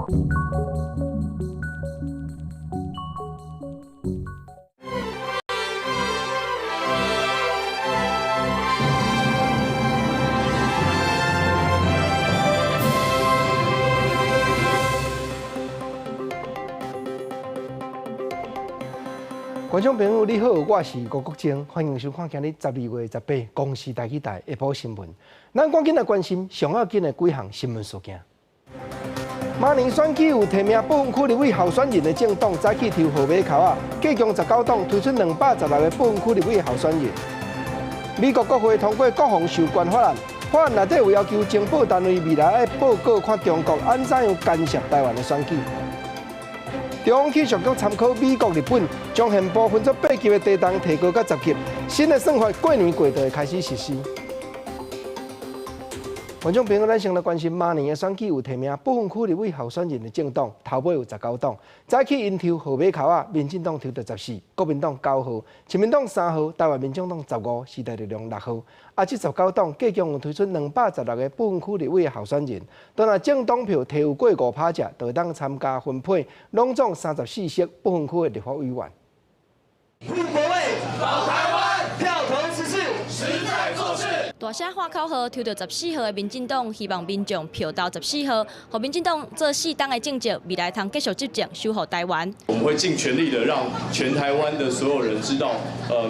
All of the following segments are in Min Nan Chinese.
觀眾朋友，你好，我是吳國楨，歡迎收看今日12月18公視台語台下晡新聞。咱趕緊來關心上要緊的幾項新聞事件。馬年選舉有提名不分區立委候選人的政黨，早起抽號碼卡仔，計共19黨推出216個不分區立委候選人。美國國會通過國防授權法案，法案內底有要求情報單位未來愛報告看中國按怎樣干涉台灣的選舉。中央氣象局參考美國、日本，將憲報分做八級的地動提高到10級，新的算法過年過就會開始實施。觀眾朋友，咱先來關心馬年的選舉有提名不分區立委候選人的政黨，頭尾有19黨。早起𪜶抽號碼卡仔，民進黨抽著14，國民黨9號，親民黨3號，台灣民眾黨15，時代力量6號。啊，這19黨計共有推出216個不分區立委的候選人。當若政黨票提有過5%者，就會當參加分配，攏總34席不分區的立法委員。護國衛，保台灣，票投14，實在做事。大聲喊口號，抽著14號的民進黨，希望民眾票投14號，予民進黨做4冬的政績，未來通繼續執政，守護台灣。我們會盡全力的讓全台灣的所有人知道，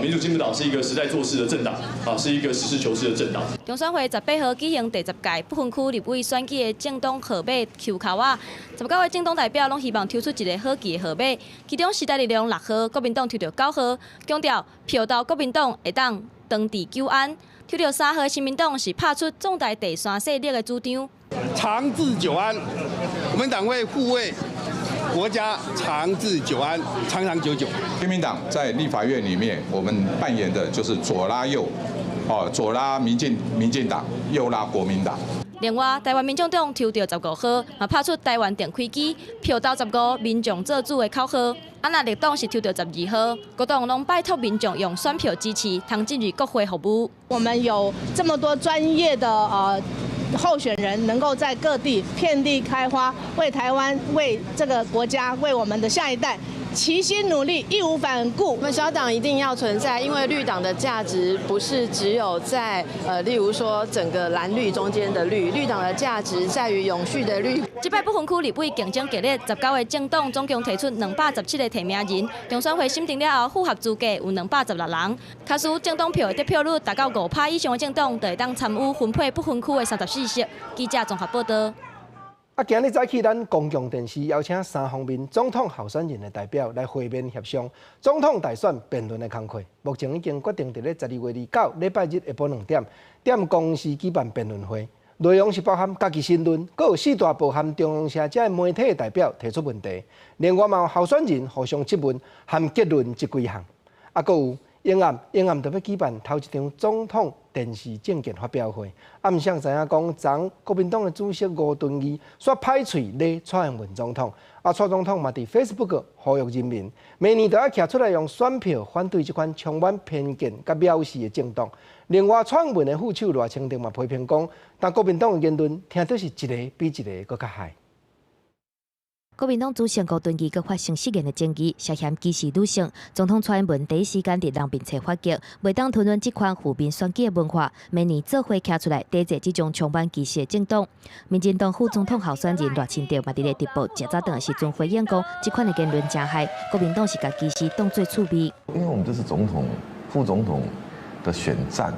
民主進步黨是一個實在做事的政黨，啊，是一個實事求是的政黨。中選會18號舉行第10屆不分區立委選舉的政黨號碼抽籤仔，19個政黨代表攏希望抽出一个好棋的號碼，其中時代力量6號，國民黨抽著9號，強調票投國民黨會當長治久安。抽著3號的親民黨是拍出壯大第三勢力的主張。長治久安，我們黨會護衛國家長治久安，長長久久。親民黨在立法院裡面，我們扮演的就是左拉右，哦，左拉民進黨，右拉國民黨。另外，台灣民眾黨抽著15號，嘛拍出台灣定開機，票投15，民眾做主的口號。啊，若綠黨是抽著12號，各黨攏拜託民眾用選票支持，通進入國會服務。我們有這麼多專業的候選人，能夠在各地遍地開花，為台灣、為這個國家、為我們的下一代齊心努力，義無反顧。我們小黨一定要存在，因為綠黨的價值不是只有在例如說整個藍綠中間的綠，綠黨的價值在於永續的綠。這擺不分區立委競爭激烈，19個政黨總共提出217個提名人，中選會審定了後，符合資格有216人。假使政黨票的得票率達到5%以上的政黨，就會當參與分配不分區的34席。記者綜合報道。啊，今日早起，咱公共電視邀請三方面總統候選人的代表來會面協商總統大選辯論的工課。目前已經決定佇咧12月29禮拜日下晡2點，踮公視舉辦辯論會，內容是包含家己申論，閣有四大報和中央社這媒體的代表提出問題。另外嘛有候選人互相質問含結論這幾項。啊，閣有英暗，英暗就欲舉辦頭一場總統電視政見發表會。啊，毋啥知影講，昨國民黨的主席吳敦義煞歹喙咧蔡英文總統。啊，蔡總統嘛佇 Facebook 呼籲人民，明年就愛徛出來用選票反對這款充滿偏見佮藐視的政黨。另外，蔡英文的副手賴清德嘛批評講，但國民黨的言論聽著是一个比一个閣較害。國民黨主席吳敦義閣發生失言的爭議，涉嫌歧視女性。總統蔡英文第一時間佇人面前反擊，袂當吞忍這款負面選舉的文化。明年做伙徛出來抵制這種充滿歧視的政黨。民進黨副總統候選人賴清德嘛佇咧直播食早頓的時陣回應講，這款的言論誠害，國民黨是共歧視當做趣味。因為我們這是總統、副總統的選戰，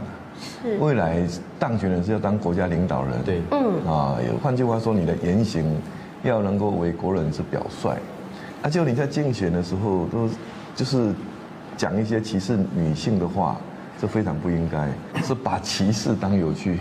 未來當選人是要當國家領導人。對，啊，換句話說，你的言行要能夠為國人之表率，啊，就你在競選的時候都就是講一些歧視女性的話，這非常不應該，是把歧視當有趣，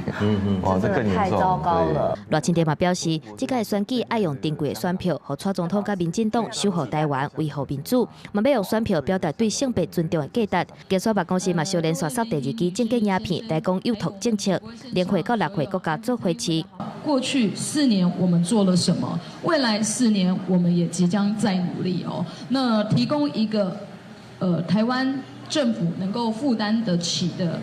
哇，這更嚴重，太糟糕了。賴清德嘛表示，這屆選舉愛用珍貴的選票，予蔡總統佮民進黨守護台灣，維護民主，嘛欲用選票表達對性別尊重的價值。金沙白公司嘛，相連續翕第二支政見影片來講幼托政策，連會到6歲國家做回市。過去4年我們做了什麼？未來四年我們也即將再努力哦。那提供一個，台灣政府能夠負擔得起的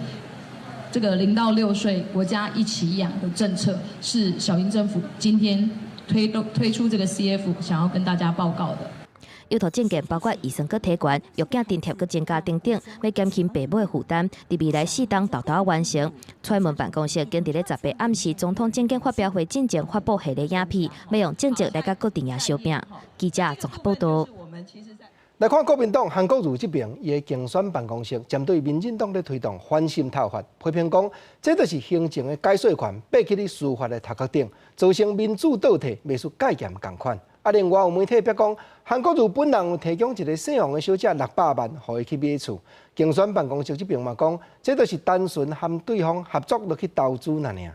這個0到6歲國家一起養的政策，是小英政府今天推動推出這個 CF，想要跟大家報告的。意圖政見包括預算閣提懸、育囝津貼閣增加等等，欲減輕爸母的負擔。佇未來四冬沓沓完成。蔡英文辦公室今佇咧18暗時總統政見發表會進前發布系列影片，欲用政績來佮各陣營相拚。記者綜合報道。來看國民黨韓國瑜這邊，伊的競選辦公室針對民進黨咧推動反滲透法，批評講，這就是行政的解說權爬去咧司法的頭殼頂，造成民主倒退，袂輸戒嚴仝款。啊，另外有媒體表講，韓國瑜本人有提供一个姓王的小姐600萬，予伊去買厝。競選辦公室這邊嘛講，這就是單純和對方合作落去投資爾爾。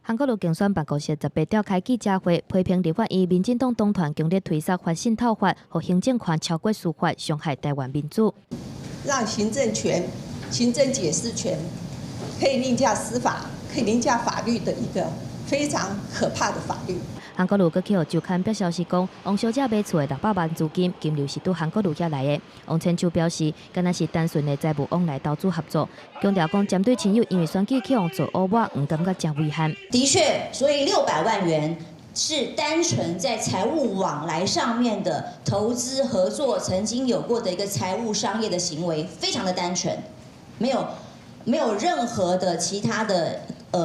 韓國瑜競選辦公室18召開記者會，批評立法院民進黨黨團強力推捒反滲透法，予行政權超過司法，傷害台灣民主。讓行政權、行政解釋權可以凌駕司法、可以凌駕法律的一個非常可怕的法律。韓國瑜閣去予週刊爆消息講，王小姐買厝的600萬資金，金流是對韓國瑜遐來的。王千秋表示，敢若是單純的財務往來投資合作，強調講針對親友因為選舉去予做烏抹，毋感覺誠遺憾。的確，所以600萬元是單純在財務往來上面的投資合作，曾經有過的一個財務商業的行為，非常的單純，沒有任何的其他的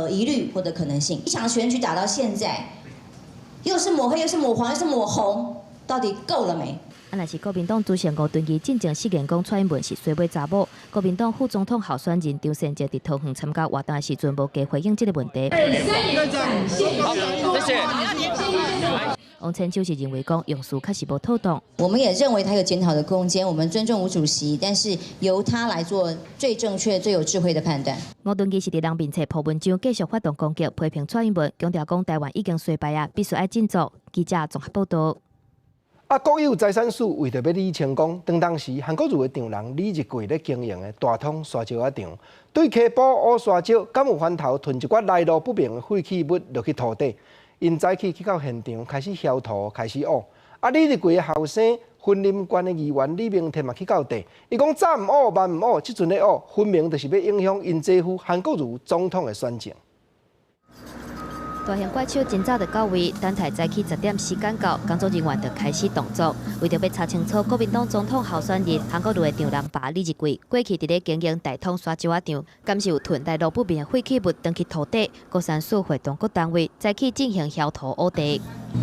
疑慮或者可能性。一場選舉打到現在，又是抹黑，又是抹黃，又是抹紅，到底夠了沒？啊，若是國民黨主席吳敦義進前失言講蔡英文是衰尾查某，國民黨副總統候選人張善政佇桃園參加活動的時陣，無加回應這個問題。好，謝謝。王千秋是認為講用詞確實無妥當。我們也認為他有檢討的空間，我們尊重吳主席，但是由他來做最正確、最有智慧的判斷。吳敦義是佇人面冊鋪文章，繼續發動攻擊，批評蔡英文，強調講台灣已經衰敗啊，必須愛振作。記者綜合報道。啊，國有財產署為著欲理清講，當時韓國瑜的丈人李日貴咧經營的大通沙石仔場，對溪埔挖沙石，敢有翻頭囤一寡來路不明的廢棄物落去土底？𪜶早起去到現場開始消土，開始挖。啊，李日貴的後生雲林縣的議員李明哲嘛去到地，伊講早毋挖，晚毋挖，這陣咧挖，分明就是欲影響𪜶姐夫韓國瑜總統的選情。大型怪手真早就到位，等待早起10點時間到，工作人員就開始動作，為著欲查清楚國民黨總統候選人韓國瑜的丈人爸李日貴過去佇咧經營大通沙石仔場，敢是有囤來路不明的廢棄物轉去土底？國產署會同各單位早起進行消土挖地。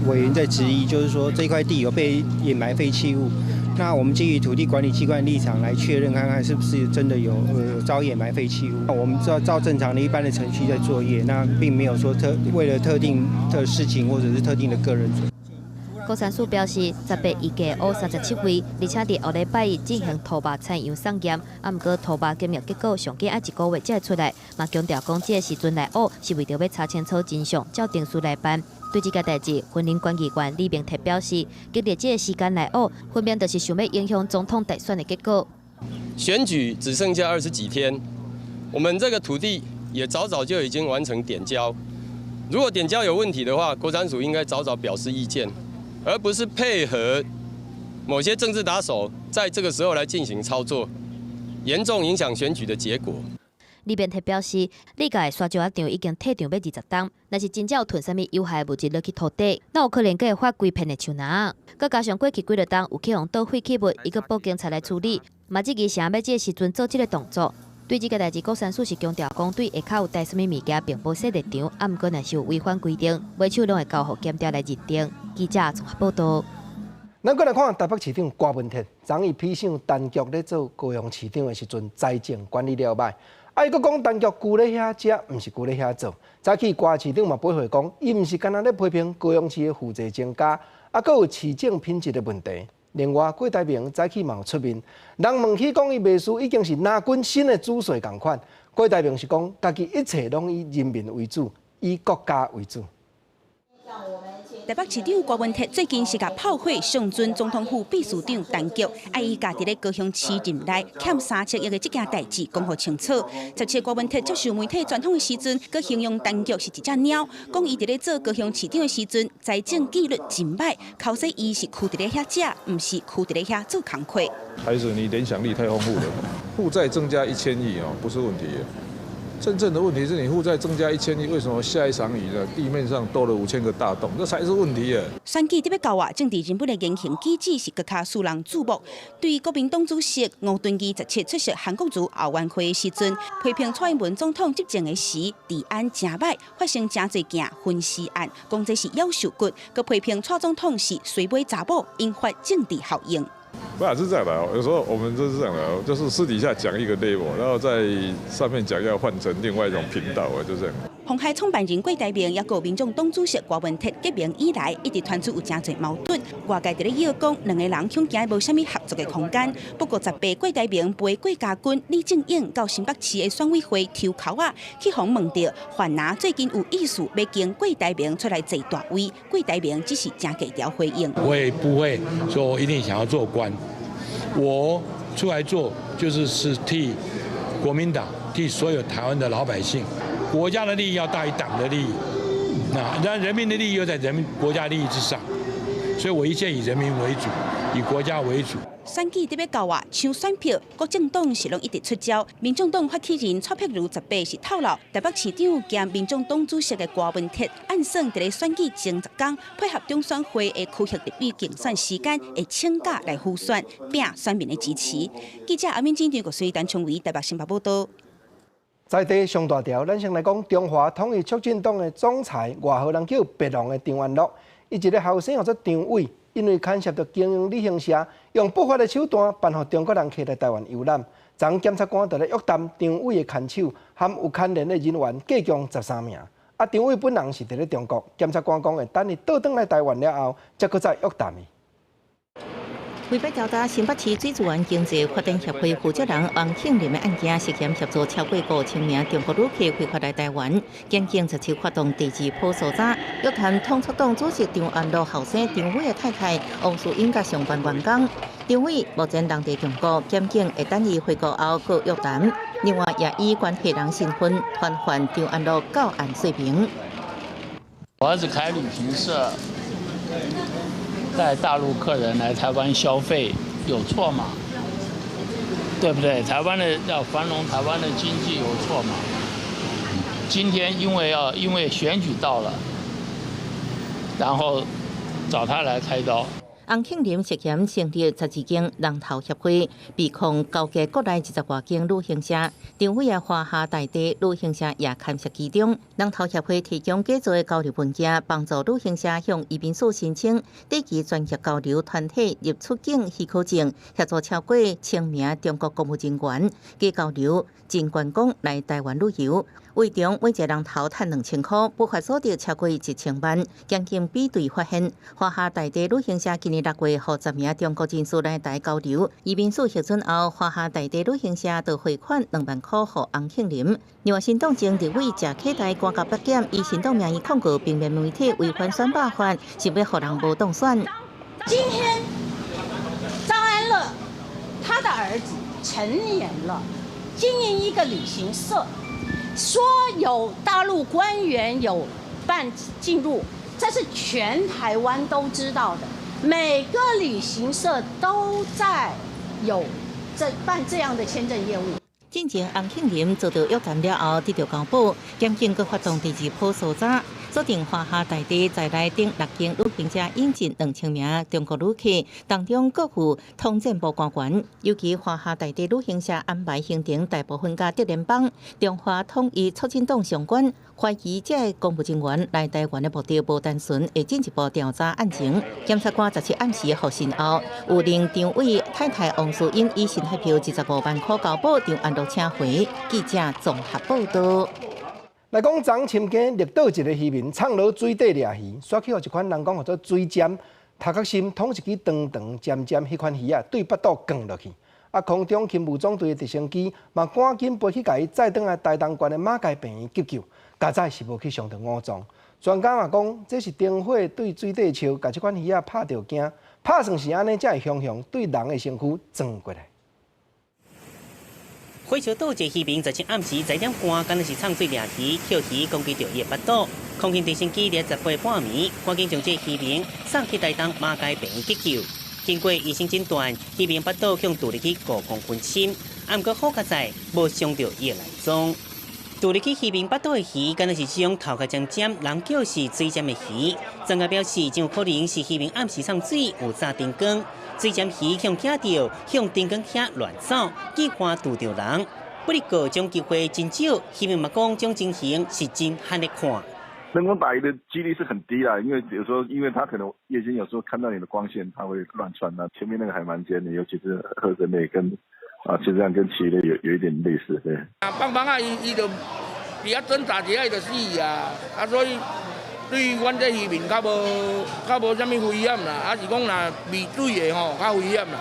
委員在質疑，就是說這塊地有被掩埋廢棄物，那我們基於土地管理機關立場來確認，看看是不是真的有遭掩埋廢棄物。我們照正常的一般的程序在作業，那並沒有說為了特定的事情或者是特定的個人。國產署表示，18預計挖37位，而且佇後禮拜一進行土肉採樣送驗。啊，毋過土肉檢驗結果上緊愛一個月才會出來。嘛強調講，這个時陣來挖是為著欲查清楚真相，照程序來辦。對這個代誌，雲林縣議員李明哲表示，今日這个時間來挖，分明就是想欲影響總統大選的結果。選舉只剩下20幾天，我們這個土地也早早就已經完成點交。如果點交有問題的話，國產署應該早早表示意見，而不是配合某些政治打手在這個時候來進行操作，嚴重影響選舉的結果。李明哲表示，李家的沙石仔場已經退場欲20冬，若是真正有囤啥物有害物質落去土底，那有可能閣會發規片的樹林。閣加上過去幾落冬有去予倒廢棄物，伊閣報警察來處理，嘛質疑啥欲這个時陣做這个動作。對這个代誌，國產署是強調講，對下跤有帶啥物物件，並無設立場，啊，毋過若是有違反規定，買手攏會交予檢調來認定。記者綜合報道。咱閣來看台北市長郭文鐵，昨伊批賞陳菊咧做高雄市長的時陣，財政管理了歹。啊，伊閣講陳菊龜咧遐食，毋是龜咧遐做。早起郭市長嘛駁回講，伊毋是干焦咧批評高雄市的負債增加，啊，閣有市政品質的問題。另外，郭台銘早起嘛有出面，人問起講伊袂輸已經是拿滾新的主帥仝款。郭台銘是講，家己一切攏以人民為主，以國家為主。台北市長郭文鐵最近是共炮火上陣總統府秘書長陳菊，愛伊家佇咧高雄市任內欠30億的這件代誌講予清楚。17郭文鐵接受媒體專訪的時陣，閣形容陳菊是一隻貓，講伊佇咧做高雄市長的時陣，財政紀律真歹，剾洗伊是跍佇咧遐食，毋是跍佇咧遐做工課。還是你聯想力太豐富了，負債增加1000億哦，不是問題。真正的問題是你負債增加1000億，為什麼下一場雨呢？地面上多了5000個大洞，這才是問題啊！選舉得欲到啊，政治人物的言行舉止是閣較使人注目。對國民黨主席吳敦義17出席韓國瑜後援會的時陣，批評蔡英文總統執政的時治安誠䆀，發生誠濟件分屍案，講這是夭壽骨，閣批評蔡總統是隨尾查某，引發政治效應。不是這樣的，有時候我們就是這樣的，就是私底下講一個 level，然後在上面講要換成另外一種頻道啊，就這樣。鴻海創辦人郭台銘也閣民眾黨主席柯文哲結盟以來，一直傳出有誠濟矛盾。外界佇咧臆講，兩個人恐驚無啥物合作的空間。不過18郭台銘陪郭家軍李正穎到新北市的選委會抽籤仔，去予問著，反而最近有意思欲經郭台銘出來坐大位，郭台銘只是誠低調回應。我也不會說我一定想要做官，我出來做就是替國民黨、替所有台灣的老百姓。國家的利益要大於黨的利益，那讓人民的利益又在人民國家利益之上，所以我一切以人民為主，以國家為主。選舉得欲到啊，搶選票，各政黨是攏一直出招。民眾黨發起人蔡碧如18是透露，台北市長兼民眾黨主席的柯文哲，暗算佇咧選舉前10天，配合中選會的區域立委競選時間，會請假來輔選，拼選民的支持。記者阿敏金、張國水、陳聰偉台北新北報道。在地上大條，咱先來講中華統一促進黨的總裁，外號人叫白龍的張安樂，伊一个後生號做張偉，因為牽涉著經營旅行社，用不法的手段辦予中國人客來台灣遊覽。昨檢察官就咧約談張偉的牽手，含有牽連的人員，計共13名。啊，張偉本人是佇咧中國，檢察官講會等伊倒轉來台灣了後，才閣再約談伊。違法調查新北市水資源經濟發展協會負責人王慶林的案件，涉嫌協助超過5000名中國旅客非法來台灣，檢警17發動第二波搜查，約談統促黨主席張安樂後生張偉的太太王淑英佮相關員工。張偉目前人佇中國，檢警會等伊回國後閣約談。另外，也以關係人身份傳喚張安樂到案說明。我兒子開旅行社。帶大陸客人來台灣消費有錯嗎？對不對？台灣的要繁榮，台灣的經濟有錯嗎？今天因為選舉到了，然後找他來開刀。洪慶林涉嫌成立12間人頭協會，被控勾結國內20外間旅行社。張偉的華夏大地旅行社也牽涉其中。人頭協會提供假造的交流文件，幫助旅行社向移民署申請短期專業交流團體入出境許可證，協助超過1000名中國公務人員假交流進觀光來台灣旅遊。圍中每一個人頭趁2000塊，不法所得超過1000萬。檢警比對發現，華夏大地旅行社今年6月，予10名中國人士來台交流，移民署核准後，華夏大地旅行社就匯款2萬塊予洪慶林。另外，新黨前立委謝啟大官到北檢，以新黨名義控告平面媒體違反選罷法，想欲予人無當選。今天張安樂他的兒子成年了，經營一個旅行社，說有大陸官員有辦進入，這是全台灣都知道的。每個旅行社都在有這辦這樣的簽證業務。進前洪慶林遭到約談了後，得著交保，檢警閣發動第二波搜查，鎖定華夏大地在內等六間旅行社引進2000名中國旅客，當中閣有統戰部官員。尤其華夏大地旅行社安排行程大部分佮德聯邦、中華統一促進黨相關，懷疑這个公務人員來台灣的目的無單純，會進一步調查案情。檢察官17暗時獲訊後，有令張偉太太王淑英以新台票25萬塊交保張安樂請回。記者綜合報道。來講，昨深坑綠島一个漁民藏落水底掠魚，煞去予一款人講號做水鰹，頭殼心捅一支長長尖尖彼款魚仔，對腹肚囥落去。啊，空中勤務總隊的直升機嘛，趕緊飛去共伊載轉來台東縣的馬偕病院急救，佳哉是無去傷著五臟。專家嘛講，這是燈火對水底照，共這款魚仔拍著驚，拍算是按呢才會雄雄對人的身軀鑽過來。火燒島一个漁民17暗時10點半，敢若是藏水掠魚，抾魚攻擊著伊的腹肚。空勤直升機佇18半暝，趕緊將這個漁民送去台東馬偕病院急救。經過醫生診斷，漁民腹肚予挃入去5公分深，毋過好佳在無傷著伊的內臟。拄入去漁民腹肚的魚，敢若是這種頭殼尖尖，人叫是水針的魚。專家表示，真有可能是漁民暗時送水，有閘燈光，水針魚向驚著，向燈光遐亂走，計劃拄著人。不過，這種機會真少，漁民嘛講，這種情形是真罕咧看。燈光打魚的幾率是很低啦，因為有時候，因為他可能夜間有時候看到你的光線，他會亂竄啦。前面那個還蠻尖的，尤其是頜鰭類跟啊，其實這樣跟旗類有一點類似，對。啊，放網仔，伊伊就佇遐掙扎一下，伊就死啊！啊，所以對阮這漁民較無較無啥物危險啦，啊是講若未水的吼較危險啦。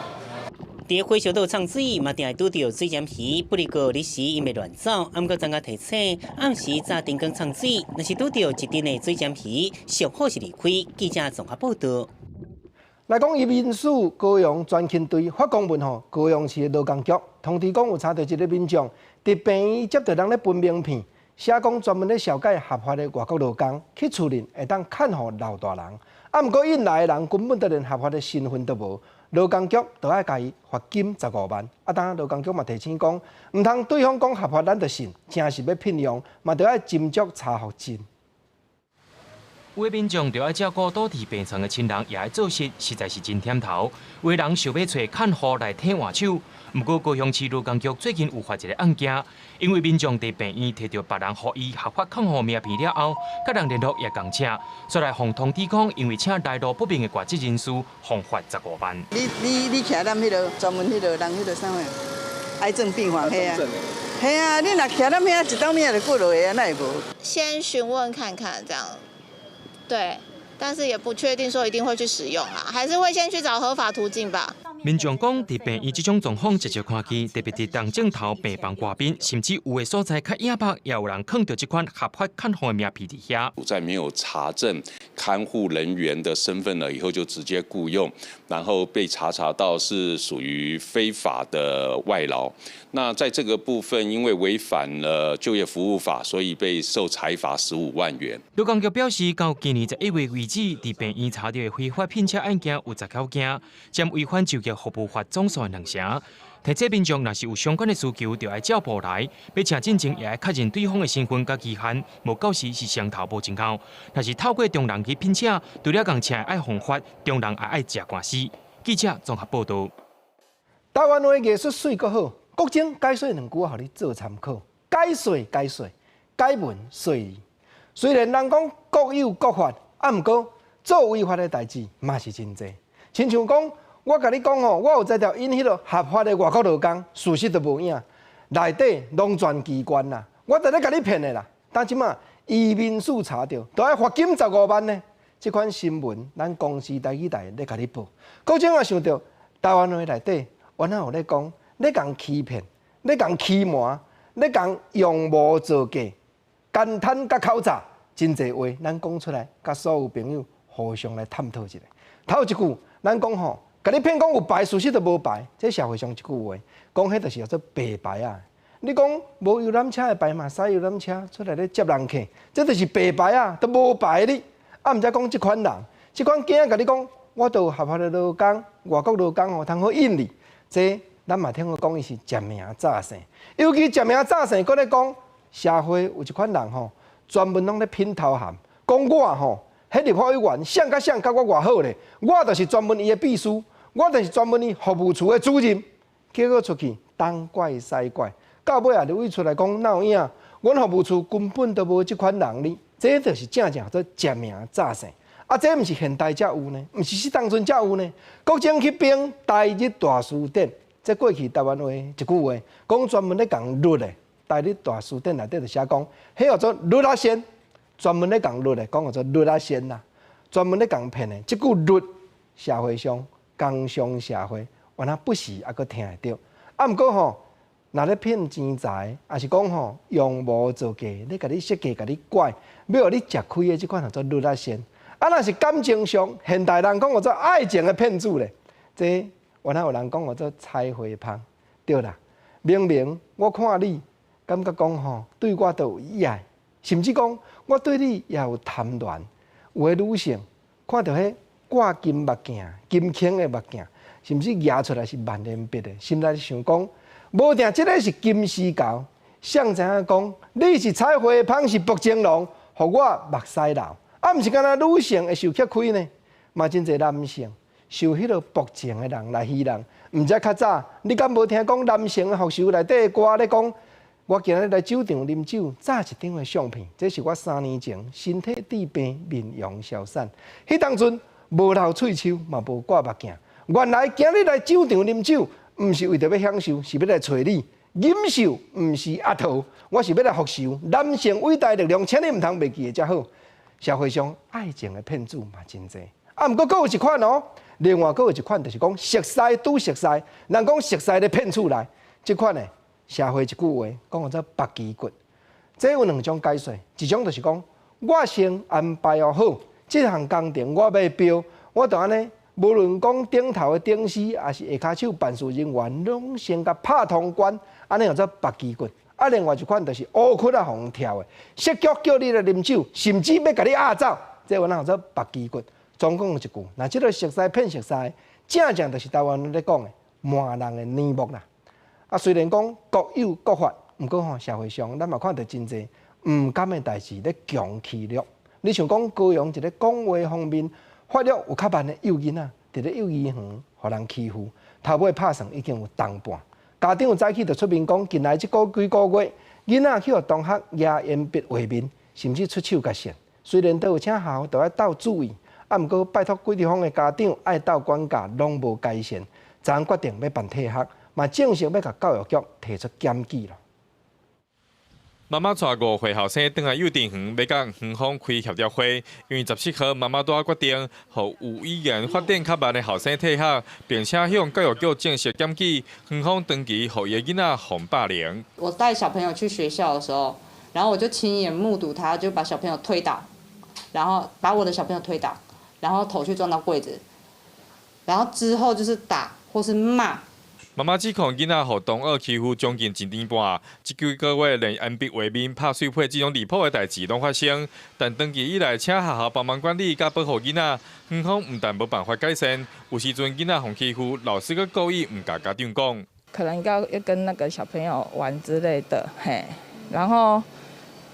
佇火燒島送水，嘛定會拄著水針魚，不過日時伊會亂走。毋過專家提醒，暗時閘燈光送水，若是拄著一陣的水針魚，上好是離開。記者綜合報導。來講，移民署高雄專勤隊發公文予高雄市的勞工局，通知講有查著一个民眾佇病院接著人咧分名片，寫講專門咧紹介合法的外國勞工去厝裡會當看護老大人，啊，毋過引來的人根本就連合法的身份都無，勞工局就愛共伊罰金15萬。啊，當勞工局嘛提醒講，毋通對方講合法，咱就信，誠實欲聘用，嘛著愛斟酌查予真。有的民眾著愛照顧倒佇病床的親人，也愛做事，實在是真忝頭。有的人想欲揣看護來替換手，毋過高雄市勞工局最近有發一个案件，因為民眾佇病院提著別人予伊合法看護名片了後，佮人聯絡也仝請，煞來予通知講，因為請來路不明的外籍人士，予罰15萬。你你你徛咱彼个專門彼个人彼个啥物癌症病房遐啊？嘿啊，你若徛咱遐一道命就過落去啊，哪會無？先詢問看看，這樣。對，但是也不確定說一定會去使用啦，還是會先去找合法途徑吧。民眾講，佇病院這種狀況常常看見，特別佇重症頭病房外邊，甚至有的所在較隱蔽，也有人囥著這款合法看護的名片佇遐。在沒有查證看護人員的身份了以後，就直接僱用，然後被查到是屬於非法的外勞。那在這個部分，因為違反了就業服務法，所以被受裁罰15萬元。勞工局表示，到今年11月為止，佇病院查著的非法聘請案件有19件，佔違反就業服務法總數的2成。提醒民眾，若是有相關的需求，就愛照報來。欲請進前，也愛確認對方的身份佮期限，無到時是雙頭無盡夠。若是透過中人去聘請，除了共請愛予罰，中人也愛食官司。記者綜合報導。台灣話藝術媠閣好，國政解說兩句，予你做參考。解說解說，解文說理。雖然人講國有國法，啊，毋過做違法的代誌嘛是真濟。親像講，我共你講吼，我有才調引彼个合法的外國勞工，事實都無影，內底攏全機關啦。我佇咧共你騙的啦。但這馬移民署查著，都愛罰金十五萬呢。這款新聞，咱公視台語台咧共你報。閣種也想著台灣話內底，原來有咧講，咧共欺騙，咧共欺瞞，咧共用無造假，簡單佮口詐，真濟話，咱講出來，佮所有朋友互相來探討一下。頭一句，咱講吼，共你騙講有牌，事實都無牌，這社會上一句話，講彼就是叫做白牌仔。你講無遊覽車的牌嘛，駛遊覽車出來咧接人客，這就是白牌仔，都無牌哩。啊，毋知講這款人，這款囝共你講，我都有合法的勞工，外國勞工吼，通好引你。這咱嘛聽過講，伊是食名詐姓，尤其食名詐姓，閣咧講社會有一款人吼，專門攏咧品頭銜，講我吼，彼立法委員誰佮誰佮我偌好咧，我就是專門伊的秘書，我就是專門伊服務處的主任，結果出去東怪西怪，到尾啊，立委出來講哪有影，阮服務處根本都無這款人哩，這就是正正做食名詐姓。啊，這毋是現代才有呢，毋是彼當陣才有呢。國政去編台日大辭典，這過去台灣話一句話，講專門咧共律的，台日大辭典內底就寫講，彼叫做律仔仙，專門咧共律的，講叫做律仔仙啦，專門咧共騙的。這句律，社會上、工商社會，原來不時猶閣聽會著。啊，毋過吼，若咧騙錢財，抑是講吼用無造假，咧共你設計、共你拐，欲予你食虧的這款叫做律仔仙。啊，若是感情上，現代人講叫做愛情的騙子咧，這原來有人講叫做彩花蜂，對啦。明明我看你，感覺講吼對我都有意愛，甚至講我對你也有貪戀。有的女性看著彼掛金目鏡、金圈的目鏡，甚至舉出來是萬年筆的，心內想講，無定這个是金絲猴，誰知影講你是採花蜂是薄情郎，予我目屎流。啊，毋是干焦女性會受吃虧呢？嘛真濟男性受彼个薄情的人來戲弄。毋知較早，你敢無聽講男性的復仇內底的歌咧講？我今日來酒場啉酒，詐一張的相片，這是我3年前身體治病，面容消散。彼當陣無留喙鬚，嘛無掛目鏡。原來今日來酒場啉酒，毋是為著欲享受，是欲來揣你。錦繡毋是阿桃，我是欲來復仇。男性偉大力量，請你毋通袂記得才好。社會上愛情的騙子嘛真濟，啊，毋過閣有一款哦，另外閣有一款就是講熟似拄熟似，人講熟似咧騙厝內，這款的。社會一句話講做縛雞骨，這有兩種解說，一種就是講我先安排好，這項工程我欲標，我就按呢，無論講頂頭的頂司，抑是下跤手辦事人員，攏先共拍通關，按呢叫做縛雞骨。啊，另外一款就是烏窟仔予人跳的，設局叫你來啉酒，甚至欲共你壓走，這有哪叫做縛雞骨？總共有一句，若這个熟似騙熟似，正正就是台灣人咧講的瞞人的耳目啦。啊，雖然講各有各法，毋過吼社會上咱嘛看著真濟毋甘的代誌咧強欺虐。你像講高雄一个講話方面發育有較慢的幼囡仔，佇咧幼兒園予人欺負，頭尾拍算已經有冬半。家長早起就出面講，近來這幾个月，囡仔去予同學拿鉛筆畫面，甚至出手共扇。雖然都有請學校都愛鬥注意，啊，毋過拜託幾地方的家長愛鬥管教，攏無改善，昨昏決定欲辦退學。嘛正式欲共教育局提出檢舉囉。媽媽帶5歲後生轉來幼稚園，欲佮園方開協調會，因為17號媽媽拄仔決定，予有語言發展較慢的後生退學，並且向教育局正式檢舉，園方長期予伊的囡仔予霸凌。我帶小朋友去學校的時候，然後我就親眼目睹他就把小朋友推倒，然後把我的小朋友推倒，然後頭去撞到櫃子，然後之後就是打或是罵。媽媽指控囡仔予同學欺負將近一年半，這幾個月連鉛筆畫面、拍碎皮這種離譜的代誌攏發生。但長期以來，請學校幫忙管理佮保護囡仔，園方毋但無辦法改善，有時陣囡仔予欺負，老師閣故意毋共家長講。可能要跟那個小朋友玩之類的，嘿，然後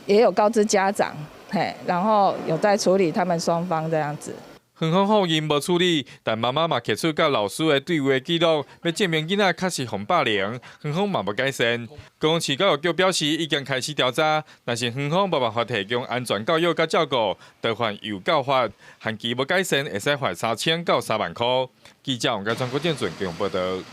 也有告知家長，嘿，然後有在處理他們雙方這樣子。園方否認無處理，但媽媽嘛提出佮老師的對話記錄，欲證明囡仔確實予霸凌，園方嘛無改善。高雄市教育局表示已經開始調查，但是園方無辦法提供安全教育佮照顧，就犯幼教法，限期無改善，會使罰3000到3萬塊。記者王家川、郭建俊高雄報導。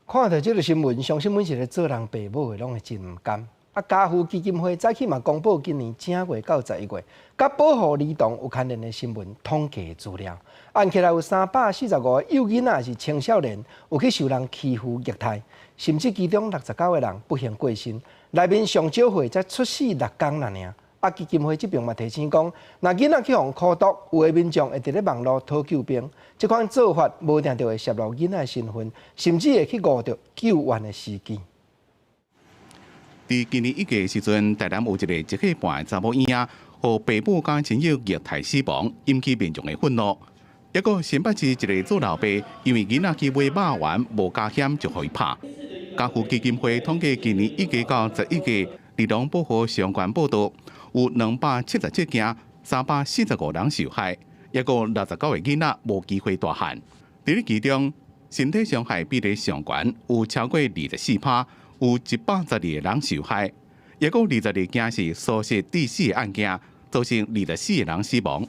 看著這个新聞，相信每一个做人爸母的攏會真毋甘。啊，家父基金會早起嘛公布今年正月到11月，佮保護兒童有牽連的新聞統計資料，按起來有345個幼囡仔是青少年有去受人欺負虐待，甚至其中69個人不幸過身。內面上少歲才出世6工爾爾。啊，基金會這邊嘛提醒講，若囡仔去予苦毒，有的民眾會佇咧網路討救兵，這款做法無定著會泄露囡仔的身份，甚至會去誤著救援的時機。佇今年1月時陣，台南有一个1歲半的查某嬰仔，予爸母佮親友虐待死亡，引起民眾的憤怒。抑閣新北市一个做老爸，因為囡仔去買肉丸無加薟，就予伊拍。家父基金會統計今年1月到11月，兒童保護相關報導有277件，345人受害，抑閣69個囡仔無機會大漢。佇咧其中，身體傷害比例上懸，有超過24%。有112個人受害，抑閣22件是疏失致死的案件，造成24個人死亡。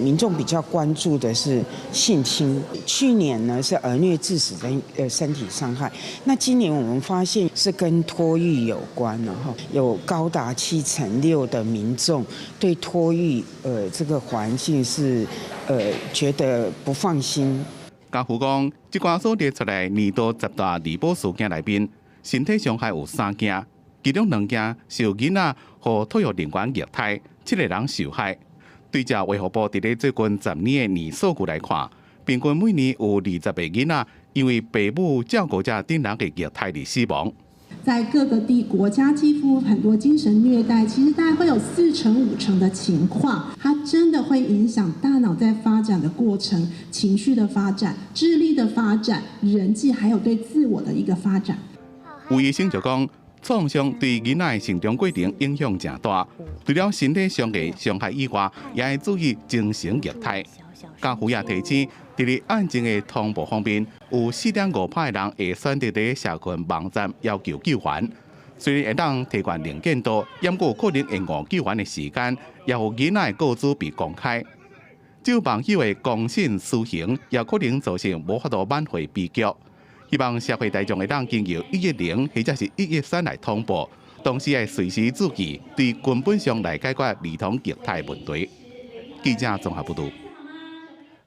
民眾比較關注的是性侵，去年呢是兒虐致死的身體傷害，那今年我們發現是跟托育有關，然後有高達76%的民眾對托育這個環境是覺得不放心。家父講，這寡所列出來年度十大兒保事件內面，身體傷害有三件，其中兩件是有囡仔予托育人員虐待，七個人受害。對照衛福部佇咧最近10年的年數據來看，平均每年有20個囡仔因為爸母照顧者等人的虐待而死亡。在各個地國家，幾乎很多精神虐待，其實大概會有4成5成的情況，它真的會影響大腦在發展的過程、情緒的發展、智力的發展、人際，還有對自我的一個發展。有醫生就講，創傷對囡仔的成長過程影響誠大。除了身體上的傷害以外，也愛注意精神虐待。家父也提醒，佇咧案情的通報方面，有4.5%的人會選擇佇社群網站要求救援。雖然會當提懸能見度，毋過可能延誤救援的時間，也予囡仔的個資被公開。照網友的公信私刑，也可能造成無法度挽回悲劇。希望社會大眾會當經由110或者是113來通報，同時愛隨時注意，對根本上來解決兒童虐待問題。記者綜合報導。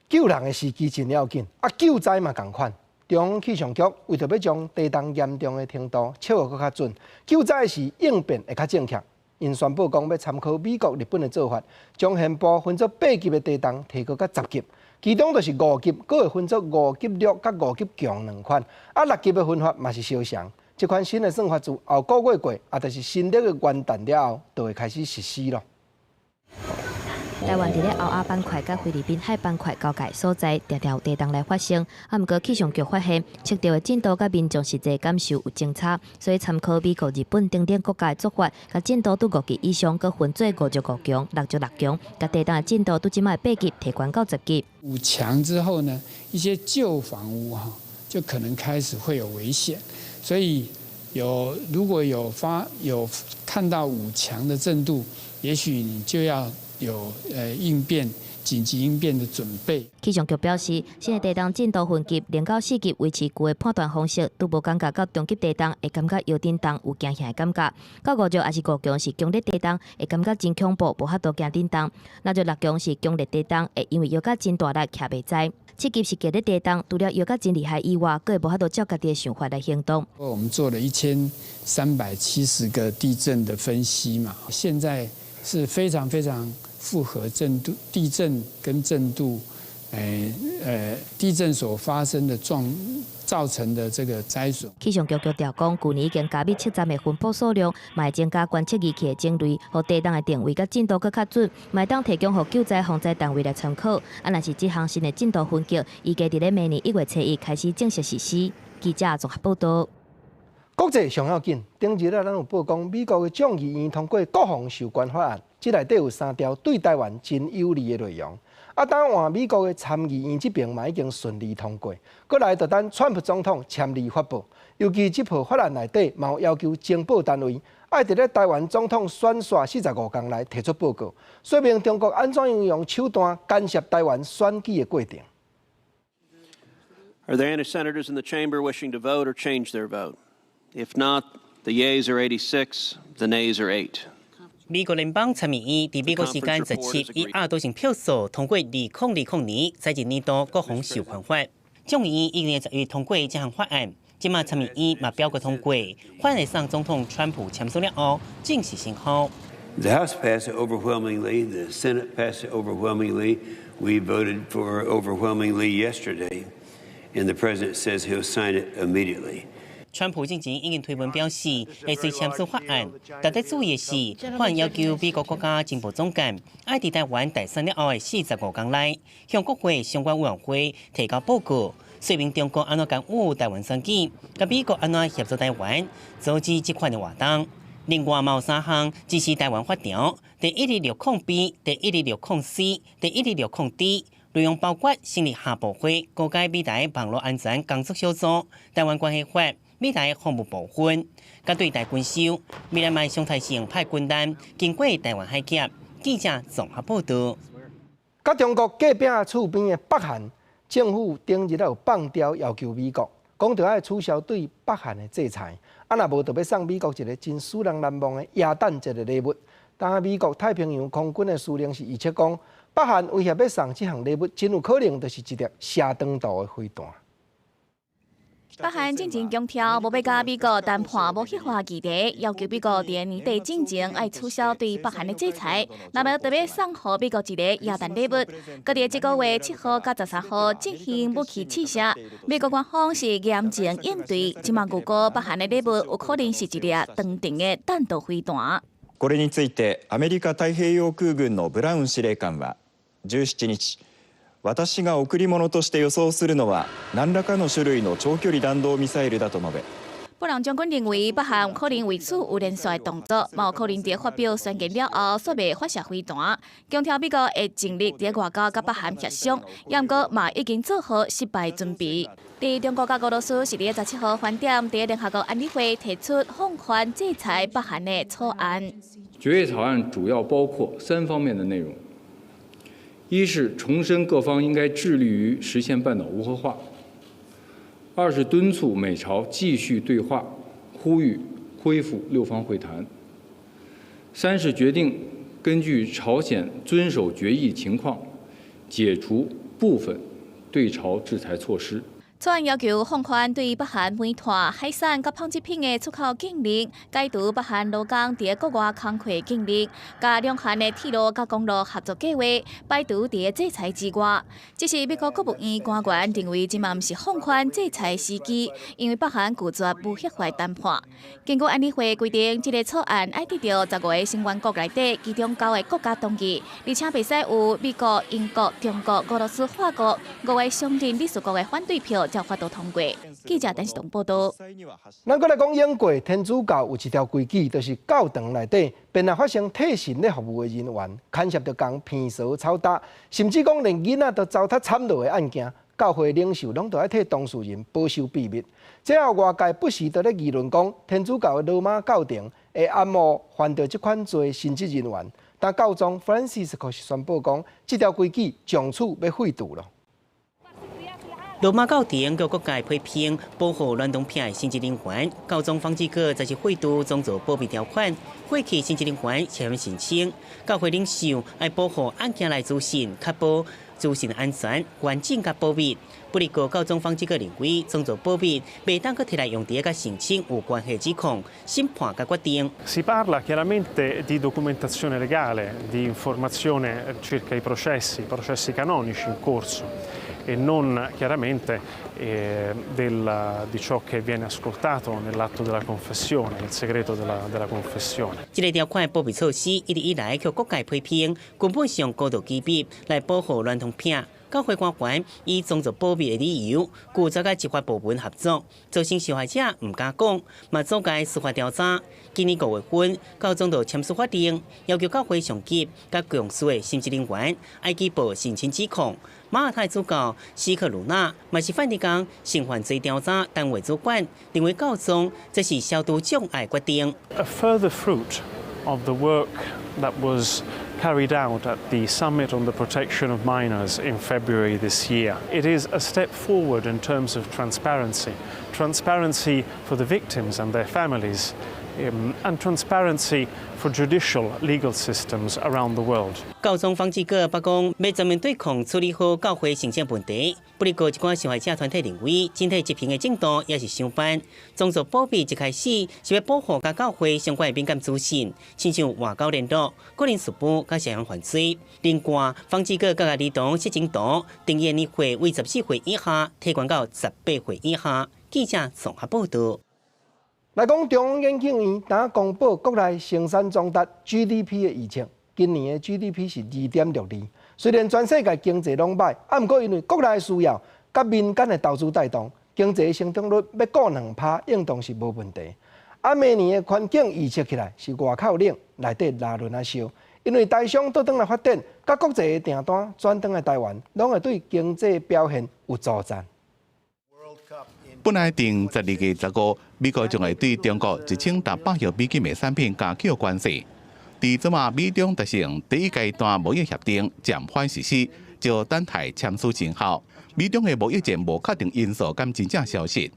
救人的時機真要緊，啊救災嘛仝款。中央氣象局為著欲將地動嚴重的程度測予閣較準，救災時應變會較正確。𪜶宣布講欲參考美國、日本的做法，將憲報分做八級的地動提高到十級，其中就是五級，閣會分做五級弱佮五級強兩款。啊，六級的分法嘛是相像。這款新的算法自後個月過，啊，就是新曆的元旦了後，就會開始實施囉。台灣佇咧歐亞板塊佮菲律賓海板塊交界所在，定定有地動來發生。啊，毋過氣象局發現，測著的震度佮民眾實際感受有真差，所以參考美國、日本等等國家的做法，共震度佇五級以上，閣分做五弱五強、六弱六強，共地動的震度對這擺八級提懸到十級。五強之後呢，一些舊房屋哈，就可能開始會有危險，所以有如果有發有看到五強的震度，也許你就要有應變緊急應變的準備。氣象局表示，新的地動震度分級零到四級維持舊的判斷方式，拄無感覺到中級地動會感覺搖振動有驚嚇的感覺。到五弱抑是五強是強烈地動，會感覺真恐怖，無法度驚振動。六弱六強是強烈地動，會因為搖甲真大力，徛袂知。七級是強烈地動，除了搖甲真厲害以外，閣會無法度照家己的想法來行動。我們做了1370個地震的分析嘛，現在是非常非常符合震度、地震跟震度，地震所發生的狀造成的這個災損。氣象局強調講，舊年已經加密測站的分布數量，嘛會增加觀測儀器的種類，予地動的定位佮震度閣較準，嘛會當提供予救災防災單位來參考。啊，若是這項新的震度分級，預計佇咧明年1月初一開始正式實施。記者綜合報導。國際上要緊，頂日啊，咱有報講美國的眾議院通過國防授權法案，這內底有三條對台灣真有利的內容。啊，等換美國的參議院這邊嘛已經順利通過，閣來就等川普總統簽字發布。尤其這部法案內底嘛有要求情報單位愛佇咧台灣總統選煞45工內提出報告，說明中國按怎樣用手段干涉台灣選舉的過程。 Are there any senators in the chamber wishing to vote or change their vote? If not, the yeas are 86, the nays are 8. 美國聯邦參議院佇美國時間17以壓倒性票數通過2020年財政年度國防授權法。眾議院已經10月通過這項法案，這馬參議院嘛表決通過，法案會送總統川普簽署了後正式生效。 The House passed it overwhelmingly, the Senate passed it overwhelmingly. We voted for overwhelmingly yesterday, and the president says he'll sign it immediately. 川普進前已經推文表示會隨簽署法案，值得注意的是，法案要求美國國家情報總監愛佇台灣大選了後的45工內，向國會相關委員會提交報告，說明中國按怎干預台灣選舉，佮美國按怎協助台灣阻止這款的活動。另外，嘛有三項支持台灣法條，第1260 B、第1260 C、第1260 D。內容包括成立下部會、高階美台網路安全工作小組、台灣關係法、美台防務部分，佮對台軍售，未來嘛常態性派軍艦經過台灣海峽。記者綜合報導。佮中國隔壁厝邊的北韓政府頂日有放調要求美國，講著愛取消對北韓的制裁，啊若無就欲送美國一个真使人難忘的耶誕節的禮物。但美國太平洋空軍的司令是預測講，北韓威脅欲送這項禮物，真有可能就是一粒射長途的飛彈。北韓進前強調，無欲佮美國談判無核化議題，要求美國佇年底進前愛取消對北韓的制裁，若無就欲送予美國一个耶誕禮物。閣佇這個月7號佮13號進行武器試射，美國官方是嚴正應對，這馬預估北韓的禮物有可能是一粒長程的彈道飛彈。これについてアメリカ太平洋空軍のブラウン司令官は17日、私が贈り物として予想するのは何らかの種類の長距離弾道ミサイルだと述べ。布朗將軍認為，北韓可能為此有連續動作，嘛有可能佇發表宣言了後，煞袂發射飛彈。強調美國會盡力佇外交佮北韓協商，毋過嘛已經做好失敗準備。佇中國佮俄羅斯是佇17號翻點，佇聯合國安理會提出放寬制裁北韓的草案。決議草案主要包括三方面的內容：一是重申各方應該致力於實現半島無核化；二是敦促美朝繼續對話，呼籲恢復六方會談；三是決定根據朝鮮遵守決議情況，解除部分對朝制裁措施。草案要求放寬對北韓煤炭、海產佮紡織品的出口禁令，解除北韓勞工佇國外工課禁令，佮兩韓的鐵路佮公路合作計劃排除佇制裁之外。只是美國國務院官員認為，這嘛毋是放寬制裁時機，因為北韓拒絕無核化談判。根據安理會規定，這个草案愛得著15个成員國內底其中九個國家同意，而且袂使有美國、英國、中國、俄羅斯、法國五个常任理事國的反對票，才有法度通過。記者鄧世東報道。咱閣來講英國天主教有一條規矩，就是教堂內底，便若發生替神咧服務的人員，牽涉著共鼻趖臭焦，甚至講連囡仔都糟蹋慘落的案件，教會領袖攏著愛替當事人保守秘密。這後外界不時都咧議論講，天主教的羅馬教廷會暗予犯著這款罪神職人員，但教宗 Francis 卻是宣布講，這條規矩從此欲廢除囉。羅馬教廷予各界批評保護戀童癖的神職人員，教宗方濟各則是廢除宗座保密條款，廢棄神職人員涉嫌性侵，教會領袖愛保護案件內資訊，確保資訊安全、完整佮保密。不過教宗方濟各認為，宗座保密袂當閣提來用佇佮性侵有關係指控、審判佮決定。 Si parla chiaramente di documentazione legale, di informazione circa i processi, processi canonici in corso e non chiaramente di ciò che viene ascoltato nell'atto della confessione, il segreto della confessione. 這个條款保密措施一直以來予各界批評，根本上高度機密來保護戀童癖。教會官員以宗座保密的理由，拒絕佮執法部門合作，造成受害者毋敢講，嘛阻礙司法調查。今年5月份，教宗就簽署法令，要求教會上級佮公司的神職人員愛舉報性侵指控。馬耳他主教斯克魯納嘛是梵蒂岡性犯罪調查單位主管，認為教宗這是消除障礙決定。 A further fruit of the work that was carried out at the Summit on the Protection of Minors in February this year. It is a step forward in terms of transparency, transparency for the victims and their families, and transparency for judicial legal systems around the world. 教宗方濟各捌講，欲全面對抗處理好教會性侵問題。不過，一寡受害者團體認為，整體執行的進度也是傷慢。宗座保密一開始是欲保護佮教會相關的敏感資訊，親像外交聯絡、個人事務佮涉嫌犯罪。另外，方濟各佮兒童失蹤度定義年歲為14歲以下，提懸到18歲以下。記者綜合報道。來講中央研究院今公布國內生產總值 GDP 的預測，今年的 GDP 是2.62。雖然全世界經濟攏䆀，啊，毋過因為國內需要佮民間的投資帶動，經濟成長率欲過2趴，應當是無問題。啊，明年的環境預測起來是外口冷，內底拉圇仔燒，因為台商倒轉來發展，佮國際的訂單轉轉來台灣，攏會對經濟表現有助贊。本來定12月15，美國將會對中國1600億美金的產品加扣關稅。佇這馬美中達成第一階段貿易協定暫緩實施，就等待簽署生效。美中的貿易戰無確定因素敢真正消失？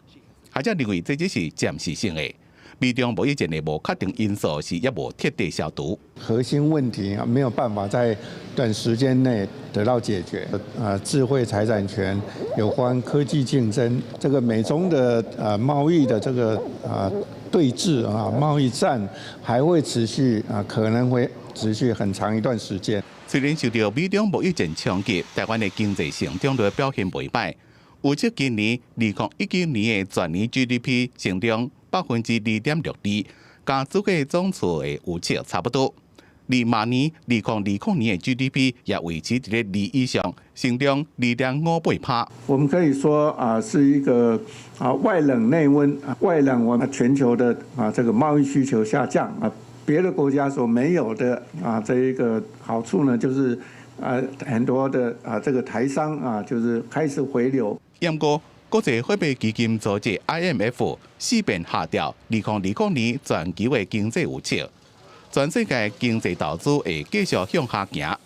學者認為這只是暫時性的。美中貿易戰的無確定因素是猶無徹底消除。核心問題啊，沒有辦法在短時間內得到解決。智慧財產權有關科技競爭，這個美中的貿易的這個對峙啊，貿易戰還會持續啊，可能會持續很長一段時間。雖然受著美中貿易戰衝擊，台灣的經濟成長率表現袂䆀。預測今年2019年的全年 GDP 成長2.62%，佮主計總處的預測差不多。而明年2020年的 GDP 也維持佇咧二以上，成長2.58%。我們可以說啊，是一個啊外冷內溫，外冷我們全球的啊這個貿易需求下降啊，別的國家所沒有的啊這一個好處呢，就是啊很多的啊這個台商啊就是開始回流。不過，國際貨幣基金組織 IMF 四遍下調2020年全球的經濟預測，全世界經濟投資會繼續向下行。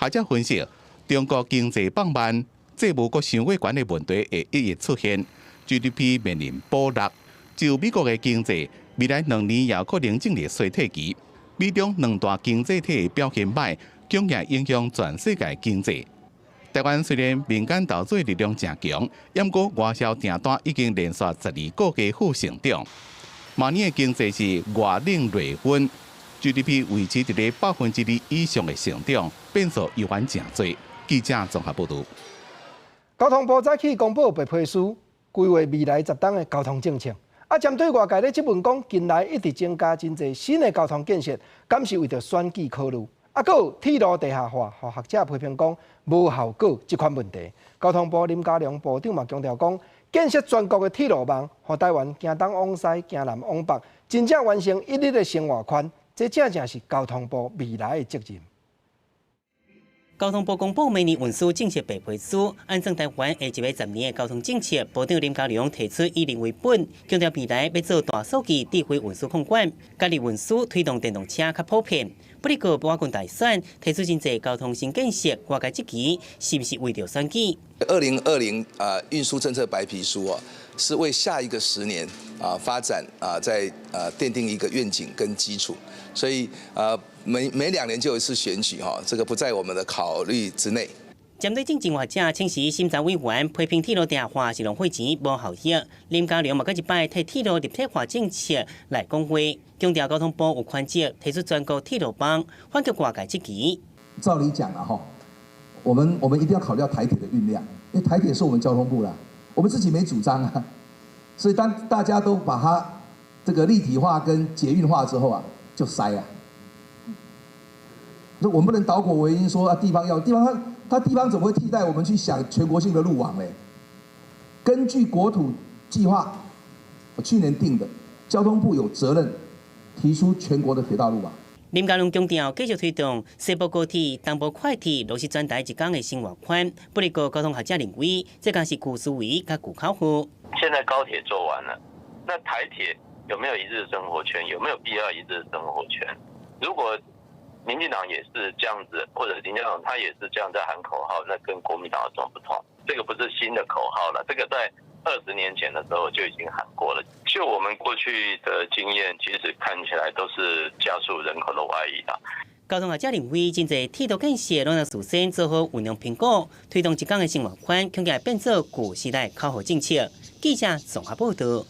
學者分析，中國經濟放慢，債務閣傷過懸的問題會一一出現，GDP 面臨補落。就美國的經濟，未來2年也可能進入衰退期。美中兩大經濟體的表現䆀，恐會影響全世界經濟。台灣雖然民間投資力量誠強，毋過外銷訂單已經連續12個月負成長。明年的經濟是外冷內溫，GDP 維持佇咧2%以上的成長，變數猶原誠濟。記者綜合報導。交通部早起公布白皮書，規劃未來10冬的交通政策。啊，針對外界咧質問講，近來一直增加真濟新的交通建設，敢是為著選舉考慮？啊，閣有鐵路地下化，予學者批評講無效果這款問題。交通部林佳龍部長嘛強調講，建設全國的鐵路網，予台灣行東往西，行南往北，真正完成一日的生活圈，這正正是交通部未來的責任。交通部公布明年運輸政策白皮書，按算台灣下一个10年的交通政策，部長林佳龍提出以人為本，強調未來欲做大數據智慧運輸控管，加力運輸推動電動車較普遍。不過，不過大選提出真濟交通新建設，外界質疑是毋是為著選舉？ 2020啊運輸政策白皮書啊，是為下一個10年啊發展啊，在啊奠定一個願景跟基礎，所以啊每每2年就有一次選舉哈，這個不在我們的考慮之內。針對政治學者請示審查委員批評鐵路地下化是浪費錢無效益，林佳龍嘛閣一擺提鐵路立體化政策來講話，強調交通部有權責提出全國鐵路網，反擊外界質疑。照理講啦，哈，我們一定要考慮到台鐵的運量，因為台鐵是我們交通部啦，我們自己沒主張啊，所以當大家都把它這個立體化跟捷運化之後啊，就塞啊。那我們不能倒果為因說啊，地方要地方它。它地方怎麼會替代我們去想全國性的路網呢？根據國土計劃，我去年定的，交通部有責任提出全國的鐵道路網。林佳龍強調，繼續推動西部高鐵、東部快鐵落實全台一工的生活圈。不過，交通學者認為，這敢是舊思維佮舊口號。現在高鐵做完了，那台鐵有沒有一日生活圈？有沒有必要一日生活圈？如果民進黨也是這樣子，或者林佳龍他也是這樣在喊口號，那跟國民黨有什麼不同？這個不是新的口號了，這個在20年前的時候就已經喊過了。就我們過去的經驗，其實看起來都是加速人口的外移的。交通學者認為，真濟鐵路建設攏會事先做好運用評估，推動一工的生活圈，恐驚變做舊時代口號政策。記者綜合報導。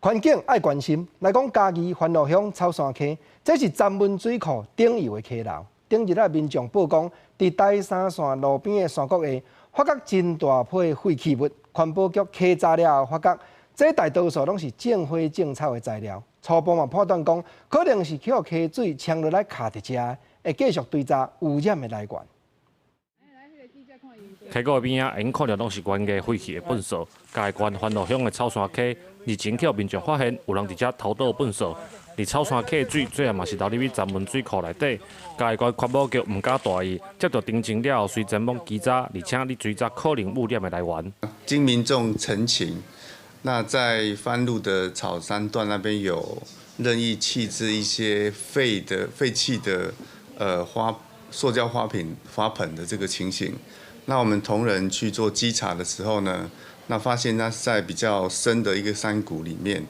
環境愛關心，來講嘉義番路鄉草山溪，這是漣門水庫頂游的溪流。頂日仔民眾報講，佇台三線路邊的山谷下，發覺真大批廢棄物。環保局稽查了後，發覺這大多數攏是種花種草的材料。初步嘛判斷講，可能是予溪水沖落來卡佇遮，會繼續追查污染的來源。溪谷邊仔會用看著攏是懸崖廢棄的糞掃。嘉義縣番路鄉的草山溪，日前予民眾發現有人佇遮偷倒糞掃。而草山溪的水最後嘛是流入去漣門水庫內底。嘉義縣環保局毋敢大意，接到偵情了後，隨前往稽查，而且咧追查可能污染的來源。經民眾陳情，那在番路的草山段那邊有任意棄置一些廢棄的花塑膠花瓶、花盆的這個情形。那我們同仁去做稽查的時候呢，那發現它是在比較深的一個山谷裡面，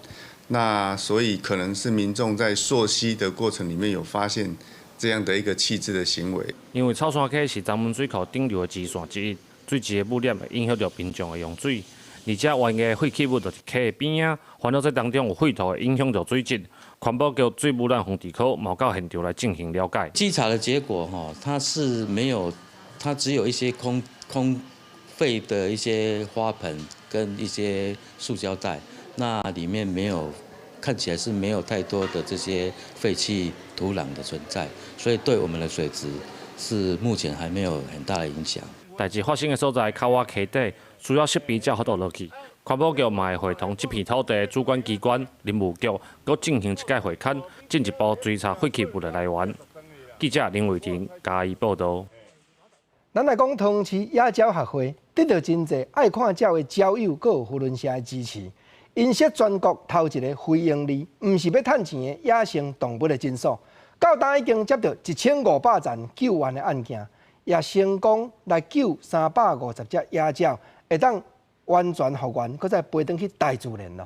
那所以可能是民眾在溯溪的過程裡面有發現這樣的一個棄置的行為。因為草山溪是漣門水庫頂流的支線之一，水質的污染會影響著民眾的用水，而且懸崖廢棄物就佇溪的邊仔，煩惱這當中有廢土會影響著水質。環保局水污染防治科嘛到現場來進行了解。稽查的結果，哈，它是沒有。它只有一些空廢的一些花盆跟一些塑膠袋，那裡面沒有看起來是沒有太多的這些廢棄土壤的存在，所以對我們的水質是目前還沒有很大的影響。代誌發生的所在，較倚溪底，需要設備才有法度落去。環保局嘛會會同這片土地的主管機關林務局，閣進行一擺會勘，進一步追查廢棄物的來源。記者林偉霆嘉義報導。咱來講，桃園市野鳥學會得到真濟愛看鳥的鳥友，閣有扶輪社的支持，𪜶設全國頭一个非營利，毋是欲趁錢的野生動物的診所，到今已經接著1500件救援的案件，也成功來救350隻野鳥，會當完全復原，閣再飛轉去大自然囉。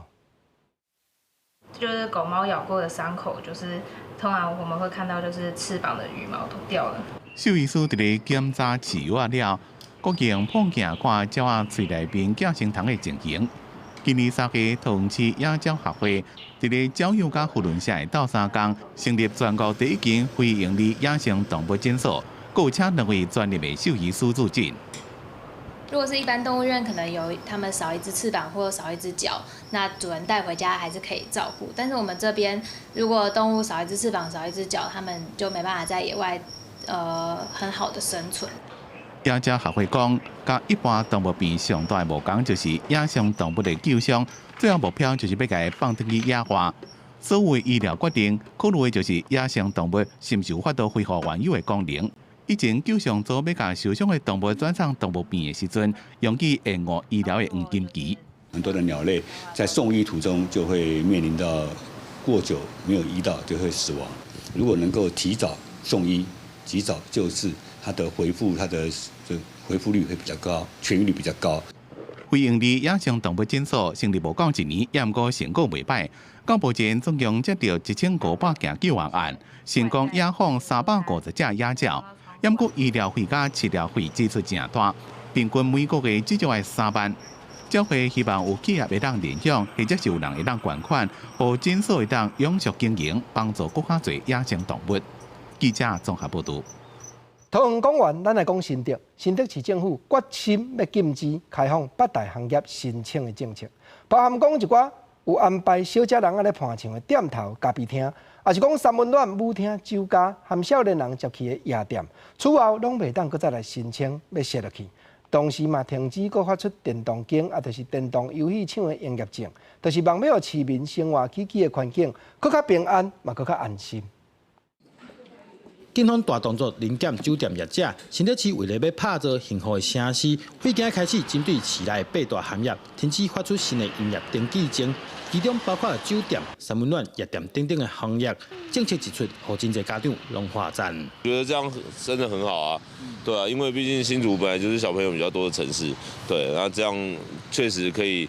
就是狗貓咬過的傷口，就是通常我們會看到，就是翅膀的羽毛都掉了。獸醫師佇咧檢查飼藥了，閣用放鏡看鳥仔喙內面寄生蟲的情形。今年3月，桃園市野鳥學會佇咧鳥友佮扶輪社的鬥相共，成立全國第一間非營利野生動物診所，閣有請兩位專業的獸醫師駐診。如果是一般動物園，可能有他們少一隻翅膀或少一隻腳，那主人帶回家還是可以照顧。但是我們這邊，如果動物少一隻翅膀、少一隻腳，他們就沒辦法在野外，很好的生存。野鳥學會講，佮一般動物病上大的無仝，就是野生動物的救傷，最後目標就是欲共放轉去野外。所有的醫療決定，考慮的就是野生動物是毋是有法度恢復原有的功能。以前救傷組欲共受傷的動物轉送動物病院的時陣，容易延誤醫療的黃金期。很多的鳥類在送醫途中就會面臨到過久沒有醫到就會死亡。如果能夠提早送醫、及早救治，它的恢復、它的恢復率會比較高，痊癒率比較高。非營利野生動物診所成立無夠一年，也毋過成果袂歹。到目前總共接著1500件救援案，成功野放350隻野鳥。毋過醫療費佮飼料費支出誠大，平均每個月至少愛3萬。鳥會希望有企業會當認養，或者是有人會當捐款，予診所會當永續經營，幫助閣較濟野生動物。記者綜合報導。桃園講完，咱來講新竹。新竹市政府決心欲禁止開放八大行業申請的政策，包含講一寡有安排小姐人仔咧伴唱的店頭、咖啡廳，抑是講三溫暖、舞廳、酒家和少年人捷去的夜店，此後攏袂當閣再來申請欲設落去。同時嘛，停止閣發出電動間，抑就是電動遊戲場的營業證，就是望欲予市民生活起居的環境閣較平安，嘛閣較安心。警方大動作臨檢酒店業者，新竹市為了欲拍造幸福的城市，歲今開始針對市內八大行業停止發出新的營業登記證，其中包括酒店、三溫暖、夜店等等的行業。政策一出，予真濟家長攏喝讚。覺得這樣真的很好啊，對啊，因為畢竟新竹本來就是小朋友比較多的城市，對，那這樣確實可以，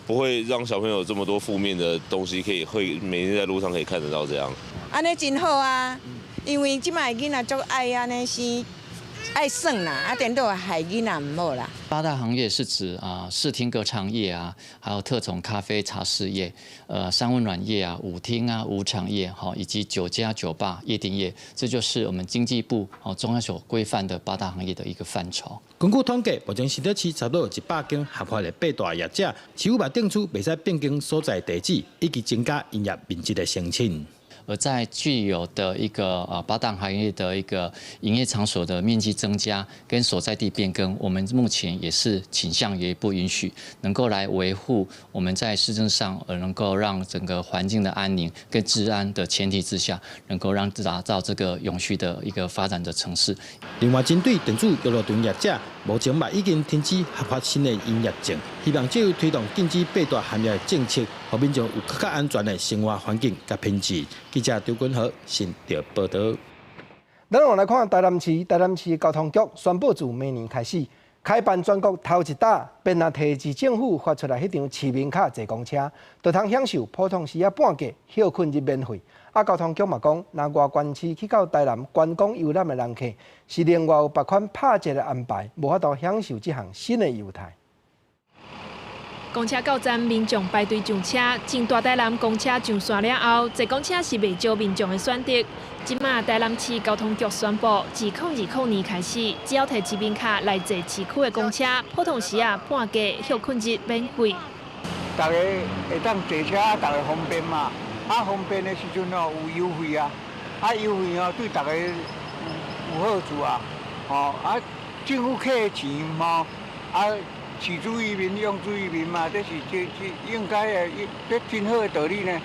不會讓小朋友這麼多負面的東西，可以會每天在路上可以看得到這樣。按呢真好啊，因為這擺囡仔足愛按呢生，愛耍啦，啊，顛倒害囡仔毋好啦。八大行業是指啊，視聽歌唱業啊，還有特種咖啡茶室業，三溫暖業啊，舞廳啊，舞場業，哈，以及酒家酒吧、夜店業，這就是我們經濟部哦中央所規範的八大行業的一個範疇。根據統計，目前新竹市差不多有100間合法的八大業者，市府嘛定出袂使變更所在地址，以及增加營業面積的申請。而在具有的一個八大行業的一個營業場所的面積增加跟所在地變更，我們目前也是傾向於不允許，能夠來維護我們在市政上，能夠讓整個環境的安寧跟治安的前提之下，能夠讓打造這個永續的一個發展的城市。另外，針對電子遊樂場業者，目前嘛已經停止核發新的營業證，希望藉由推動禁止八大行業的政策，予民眾有閣較安全的生活環境佮品質。記者張君豪新竹報導。咱來看台南市，台南市交通局宣布自明年開始開辦全國頭一搭，免若提市政府發出來彼張市民卡坐公車，就通享受普通時仔半價，歇睏日免費。啊，交通局嘛講，若外縣市去到台南觀光遊覽的人客，是另外有別款拍折的安排，無法度享受這項新的優待。公車到站，民眾排隊上車。進大台南公車上線了後，坐公車是袂少民眾的選擇。這馬台南市交通局宣布，自2020年開始，只要提市民卡來坐市區的公車，普通時仔半價，歇睏日免費。大家會當坐車，大家方便嘛。啊，方便的時陣哦，有優惠啊，啊優惠哦，對大家有好處啊。吼啊，政府扣錢吼，啊，取之於民，用之於民嘛，這是這應該的，這真好的道理呢。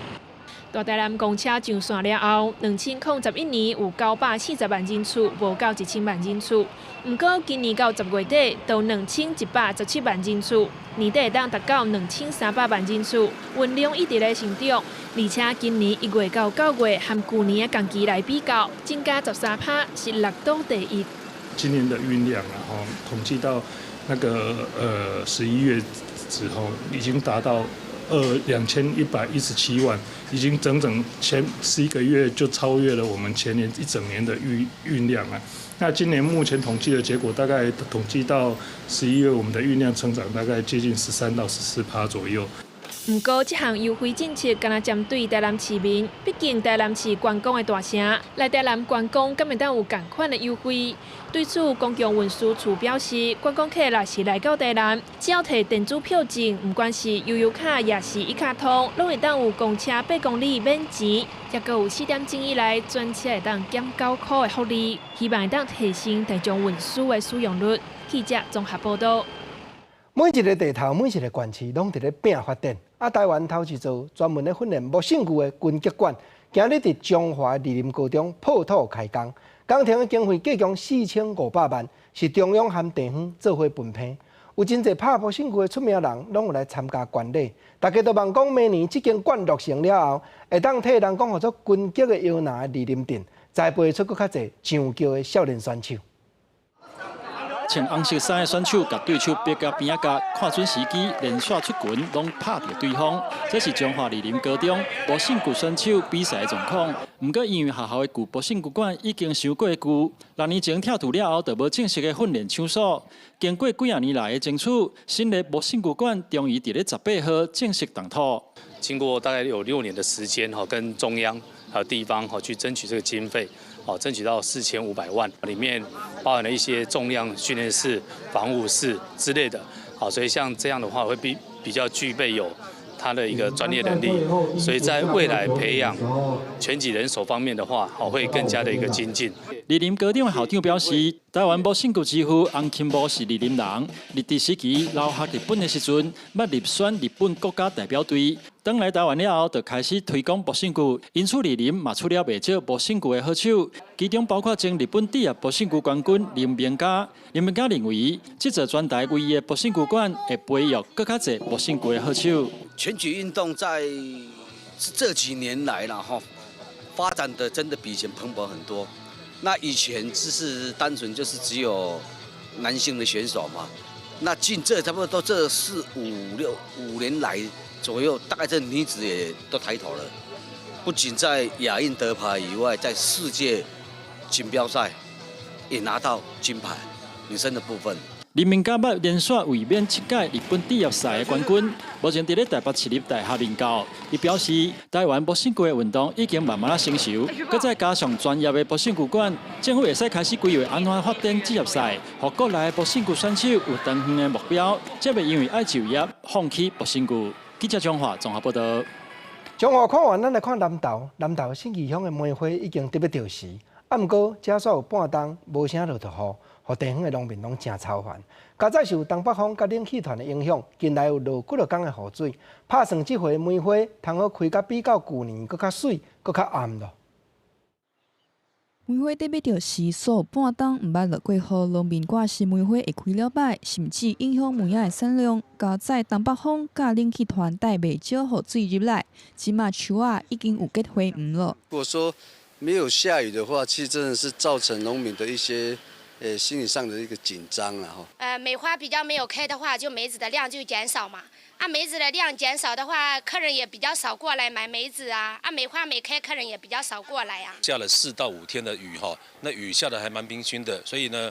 大台南公車上線了後，2011年有940萬人次，無到1000萬人次。毋過今年到10月底，到2117萬人次，年底會當達到2300萬人次，運量一直咧成長。而且今年1月到9月和舊年的同期來比較，增加13%，是六都第一。今年的運量啊，統計到那個11月之後，已經達到2117萬，已經整整前11個月就超越了我們前年一整年的運量啊。那今年目前統計的結果，大概統計到11月，我們的運量成長大概接近13到14%左右。毋過，這項優惠政策敢若針對台南市民，畢竟台南是觀光的大城，來台南觀光敢會當有仝款的優惠？對此，公共運輸處表示，觀光客若是來到台南，只要提電子票證，毋管是悠遊卡抑是一卡通，攏會當有公車8公里免錢，抑閣有4點鐘以來專車會當減9箍的福利，希望會當提升大眾運輸的使用率。記者綜合報道。每一个地頭，每一个縣市，攏佇咧拚發展。啊，台灣頭一座專門咧訓練無勝球的拳擊館，今日佇彰化二林高中破土開工。工程的經費計共4500萬，是中央和地方做伙分配。有真濟拍無勝球的出名人，攏有來參加觀禮。大家都望講，明年這間館落成了後，會當替人講號做拳擊的搖籃的二林鎮，栽培出閣較濟上轎的少年選手。穿紅色衫的選手共對手逼到邊仔角，看準時機連續出拳，攏拍著對方。這是彰化二林高中無勝球選手比賽的狀況。毋過因為學校的舊無勝球館已經傷過舊，6年前拆除了後，就無正式的訓練場所。經過幾仔年來的爭取，新的無勝球館終於佇咧18號正式動土。經過大概有6年的時間，哈，跟中央還有地方，哈，去爭取這個經費。哦，爭取到4500萬，裡面包含了一些重量訓練室、防護室之類的。好，所以像這樣的話，會比較具備有他的一個專業能力，所以在未來培養拳擊人手方面的話，好會更加的一個精進。二林高中的校長表示，台灣無勝球之父洪金寶是二林人，日治時期留學日本的時陣，捌入選日本國家代表隊。轉來台灣了後，就開始推廣無勝球，因此二林嘛出了袂少無勝球的好手，其中包括前日本職業無勝球冠軍林明嘉。林明嘉認為，這座全台唯一的無勝球館會培育閣較濟無勝球的好手。拳擊運動在這幾年來了哈，發展的真的比以前蓬勃很多。那以前只是單純就是只有男性的選手嘛，那近這差不多這四五六5年來左右，大概這女子也都抬頭了，不僅在亞運得牌以外，在世界錦標賽也拿到金牌，女生的部分。林明嘉捌連續衛冕七屆日本職業賽的冠軍，目前佇咧台北市立大學任教。伊表示，台灣無勝球的運動已經慢慢仔成熟，閣再加上專業的無勝球館，政府會使開始規劃按怎發展職業賽，予國內的無勝球選手有長遠的目標，才袂因為愛就業放棄無勝球。記者彰化綜合報道。彰化看完，咱來看南投。南投信義鄉的梅花已經得欲著時，啊，毋過這煞有半冬無啥落著雨，予地方的農民攏誠操煩。加載受東北風佮冷氣團的影響，近來有落幾落工的雨水，拍算這回梅花通好開甲比較舊年閣較媠、閣較暗咯。梅花得欲著時，煞半冬毋捌落過雨，農民掛心梅花會開了䆀，甚至影響梅仔的產量。加載東北風佮冷氣團帶袂少雨水入來，這馬樹仔已經有結花黃了。如果說沒有下雨的話，其實真的是造成農民的一些心理上的一個緊張了哈。梅花比較沒有開的話，就梅子的量就減少嘛。啊，梅子的量減少的話，客人也比較少過來買梅子啊。啊，梅花沒開，客人也比較少過來啊。下了4到5天的雨哈，那雨下得還蠻平均的，所以呢，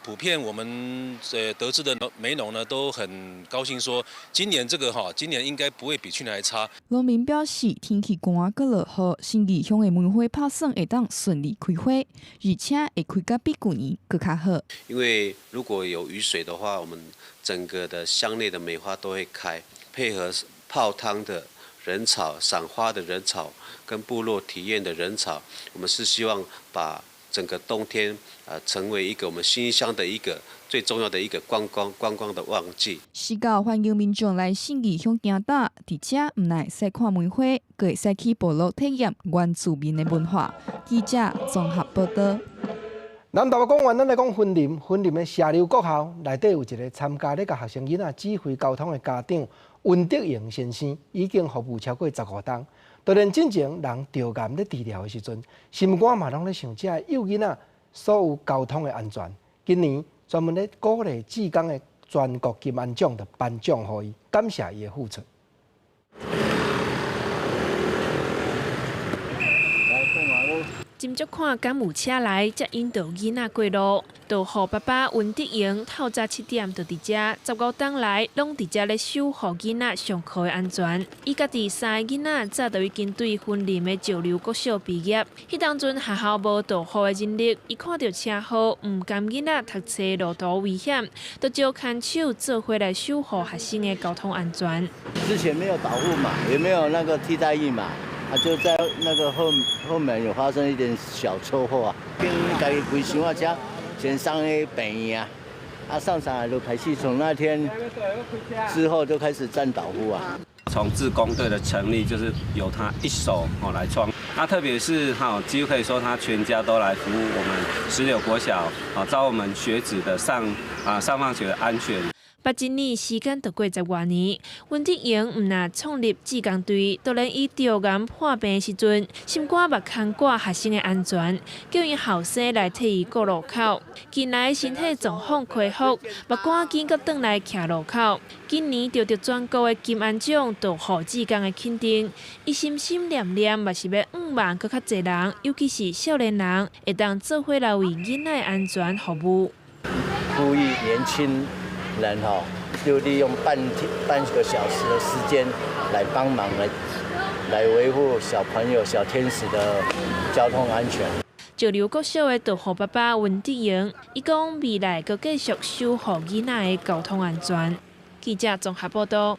普遍我們得知的梅農呢都很高興，說今年這個哈，今年應該不會比去年還差。農民表示，天氣寒閣落雨，信義鄉的梅花拍算會當順利開花，而且會開甲比舊年閣較好。因為如果有雨水的話，我們整個的鄉內的梅花都會開，配合泡湯的人潮、賞花的人潮、跟部落體驗的人潮，我們是希望把整個冬天啊，成為一個我們新義鄉的一個最重要的一個觀光的旺季。市教歡迎民眾來信義鄉行搭，佇遮毋但會使看梅花，閣會使去部落體驗原住民的文化。記者綜合報道。南投講完，咱來講雲林。雲林的石榴國校內底有一個參加咧共學生囡仔指揮交通的家長溫德榮先生，已經服務超過15冬。當然，進前人著癌咧治療的時陣，心肝嘛攏咧想這个幼囡仔所有交通的安全。今年專門咧鼓勵志工的全國金安獎就頒獎予伊，感謝伊的付出。斟酌看敢有車來，才引導囡仔過路。導護爸爸溫德榮透早7點就佇遮，15冬來攏佇遮咧守護囡仔上課的安全。伊家己三个囡仔早就已經對雲林的石榴國小畢業。彼當陣學校無導護的人力，伊看著車禍，毋甘囡仔讀冊路途危險，就招牽手做伙來守護學生的交通安全。之前沒有導護嘛，也沒有那個替代役嘛。啊，就在那個後面有發生一點小車禍啊，跟家己開小仔車先送去病院啊，啊送上來就開始從那天之後就開始站導護啊。從志工隊的成立，就是由他一手哦來創，那特別是哈，幾乎可以說他全家都來服務我們石榴國小，啊，照我們學子的上放學的安全。捌一年時間就過十外年，溫德榮毋但創立志工隊，都連伊著癌破病的時陣，心肝嘛牽掛學生的安全，叫𪜶後生來替伊顧路口。近來身體狀況恢復，嘛趕緊閣轉來徛路口。今年就得全國的金安獎，導護志工的肯定，伊心心念念嘛是欲向望閣較濟人，尤其是少年人，會當做伙來為囡仔的安全服務。呼籲年輕人吼，就利用半天半個小時的時間來幫忙來維護小朋友、小天使的交通安全。石榴國小的導護爸爸溫德榮，伊講未來閣繼續守護囡仔的交通安全。記者綜合報道。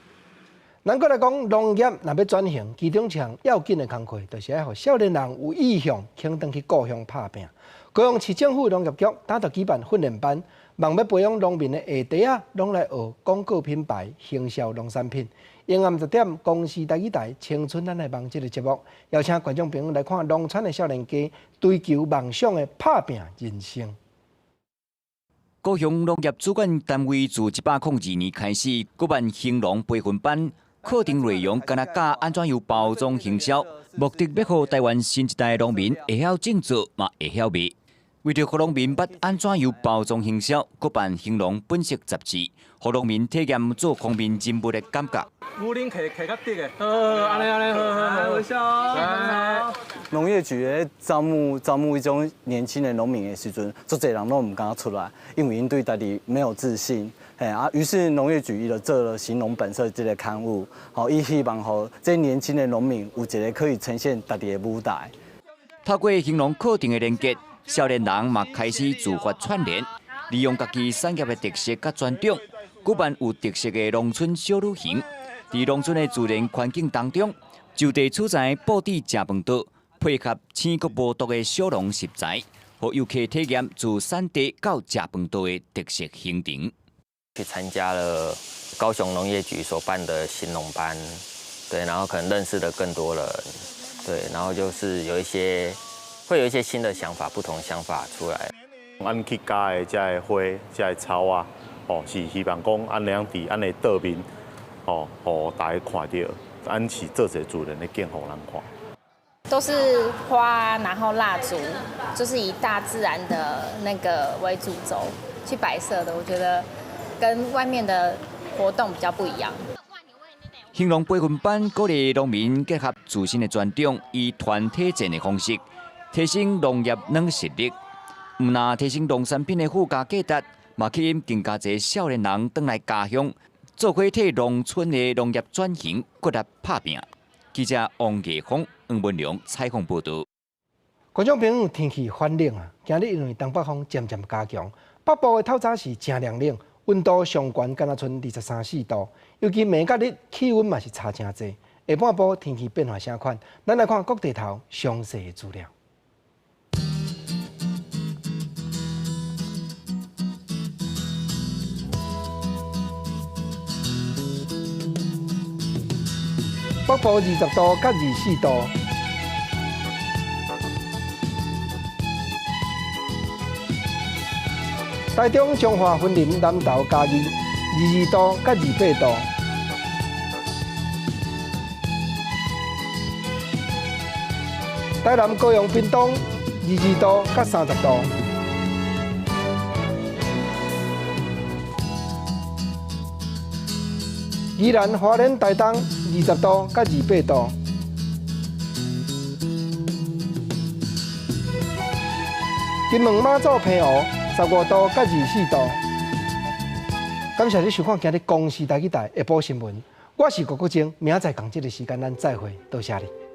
咱閣來講農業，若欲轉型，其中一項要緊的工課，就是愛予少年人有意向肯轉去故鄉拍拚。高雄市政府農業局早就舉辦訓練班，望欲培養農民的下弟仔，攏來學廣告品牌、行銷農產品。傍暗10點，公視台語台《青春咱來夢》這个節目，邀請觀眾朋友來看農村的少年家追求夢想的拍拚人生。高雄農業主管單位自102年開始舉辦興農培訓班，課程內容敢若教按怎樣包裝行銷，目的欲予台灣新一代農民會曉種作，嘛會曉賣。為著予農民捌按怎樣包裝行銷，舉辦興農本色雜誌，予農民體驗做封面人物的感覺。牛奶摕摕較直的，好，按呢按呢，好好好。農業局咧招募一種年輕的農民的時陣，足濟人攏毋敢出來，因為𪜶對家己沒有自信。嘿啊，於是農業局伊就做了《興農本色》這个刊物，吼，伊希望予這年輕的農民有一个可以呈現家己的舞台。透過興農課程的連結，少年人嘛開始自發串聯，利用家己產業的特色佮專長，舉辦有特色的農村小旅行。佇農村的自然環境當中，就地取材布置食飯桌，配合青閣無毒的小農食材，予遊客體驗自產地到食飯桌的特色行程。去參加了高雄農業局所辦的興農班，對，然後可能認識了更多人，對，然後就是有一些會有一些新的想法，不同想法出來。阮去加的這个花、這个草啊，哦，是希望講按呢樣佇按的桌面，哦，予大家看著，阮是做一个自然的景予人看。都是花，然後蠟燭，就是以大自然的那個為主軸去擺設的。我覺得跟外面的活動比較不一樣。興農培訓班鼓勵農民結合自身的專長，以團體戰的方式提升農業軟實力。毋但提升農產品的附加價值，嘛吸引更加濟少年人轉來家鄉，做伙替農村的農業轉型閣力拍拚。記者王藝峰、黃文良採訪報導。觀眾朋友，天氣反冷啊！今日因為東北風漸漸加強，北部的透早時誠涼冷，溫溫度上懸敢若賰23、24度。尤其暝佮日氣溫嘛是差誠濟。下半晡天氣變化啥款？咱來看各地頭詳細的資料。北部20度佮24度。台中彰化、雲林、南投、嘉義，22度佮28度。台南、高雄、屏東，22度佮30度。宜蘭、花蓮、台東，20度佮28度。金門、馬祖、澎湖，15度佮24度。感謝你收看今日公視台語台下晡新聞，我是郭國晶，明仔載仝這个時間咱再會，多謝你。